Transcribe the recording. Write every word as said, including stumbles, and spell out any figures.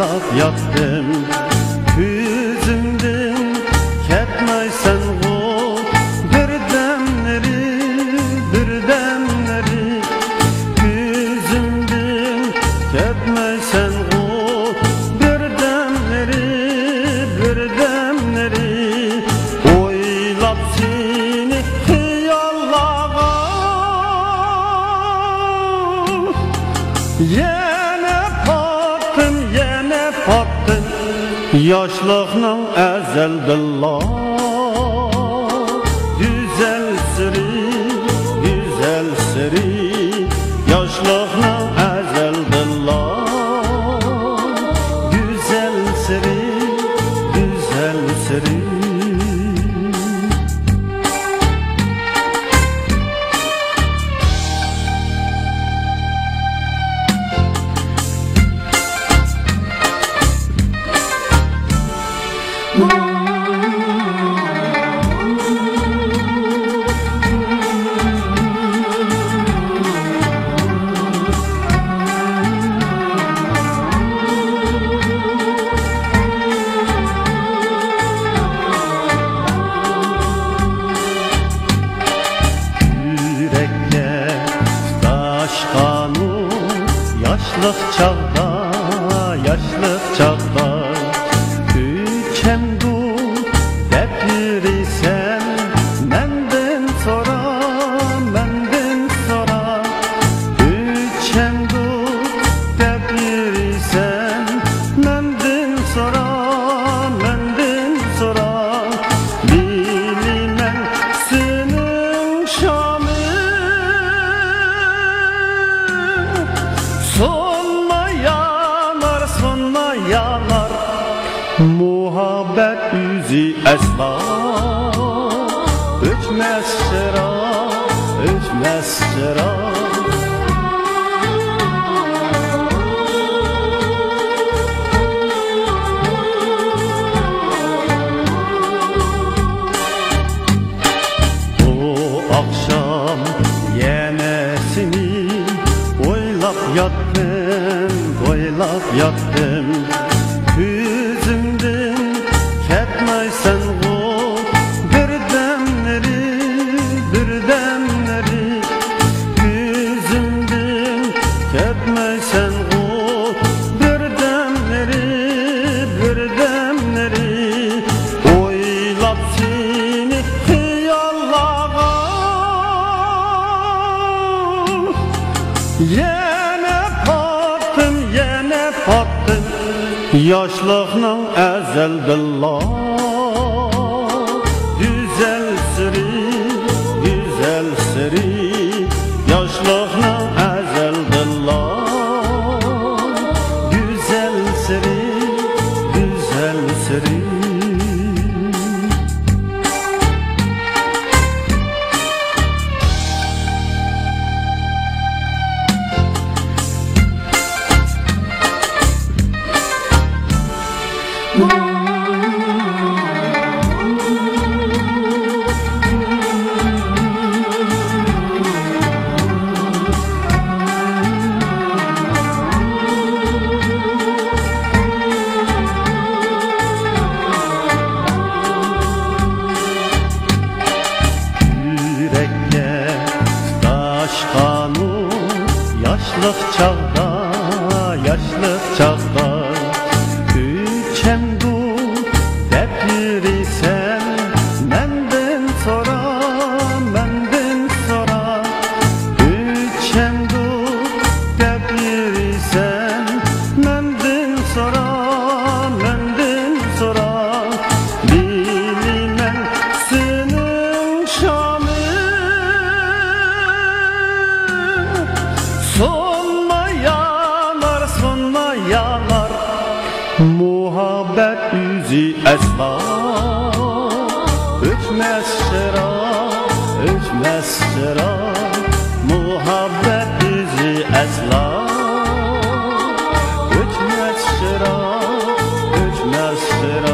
ياتتىم، كۆزۈمدىن كەتمەيسەنغۇ بىردەملىرى، بىردەملىرى. كۆزۈمدىن كەتمەيسەنغۇ بىردەملىرى، بىردەملىرى. ئويلاپ سېنى خىياللارغا يەنە پاتتىم، يەنە پاتتىم. ياشلىقنىڭ ئەزەلدىنلا گۈزەل سىرى، گۈزەل سىرى. ياشلىقنىڭ ئەزەلدىنلا گۈزەل سىرى، گۈزەل سىرى. يۈرەككە تۇتاشقانۇ ياشلىق چاغدا، ياشلىق چاغدا. ئۆچەمدۇ دەپ يۈرىسەن، مەندىن سورا، مەندىن سورا. ئۆچەمدۇ دەپ يۈرىسەن، مەندىن سورا، مەندىن سورا. بىلىمەن سېنىڭ شامىڭ سۇنماي يانار، سۇنماي يانار. مۇھەببەت ئۆزى ئەسلا ئۆچمەس چىراغ، ئۆچمەس چىراغ. بۇ ئاخشام يەنە سېنى ئويلاپ ياتتىم، ئويلاپ ياتتىم. كۆزۈمدىن كەتمەيسەنغۇ بىردەملىرى، بىردەملىرى. كۆزۈمدىن كەتمەيسەنغۇ بىردەملىرى، بىردەملىرى. ئويلاپ سېنى خىياللارغا يەنە پاتتىم، يەنە پاتتىم. ياشلىقنىڭ ئەزەلدىنلا گۈزەل سىرى، گۈزەل سىرى. ياشلىقنىڭ ئەزەلدىنلا گۈزەل سىرى، گۈزەل سىرى. يۈرەككە تۇتاشقانۇ ياشلىق چاغدا، ياشلىق چاغدا. ئۆچەمدۇ دەپ يۈرىسەن، مەندىن سورا، مەندىن سورا. ئۆچەمدۇ دەپ يۈرىسەن، مەندىن سورا، مەندىن سورا. بىلىمەن سېنىڭ شامىڭ سۇنماي يانار، سۇنماي يانار. مۇھەببەت ئۆزى ئەسلا ئۆچمەس چىراغ، ئۆچمەس چىراغ. مۇھەببەت ئۆزى ئەسلا ئۆچمەس چىراغ، ئۆچمەس چىراغ.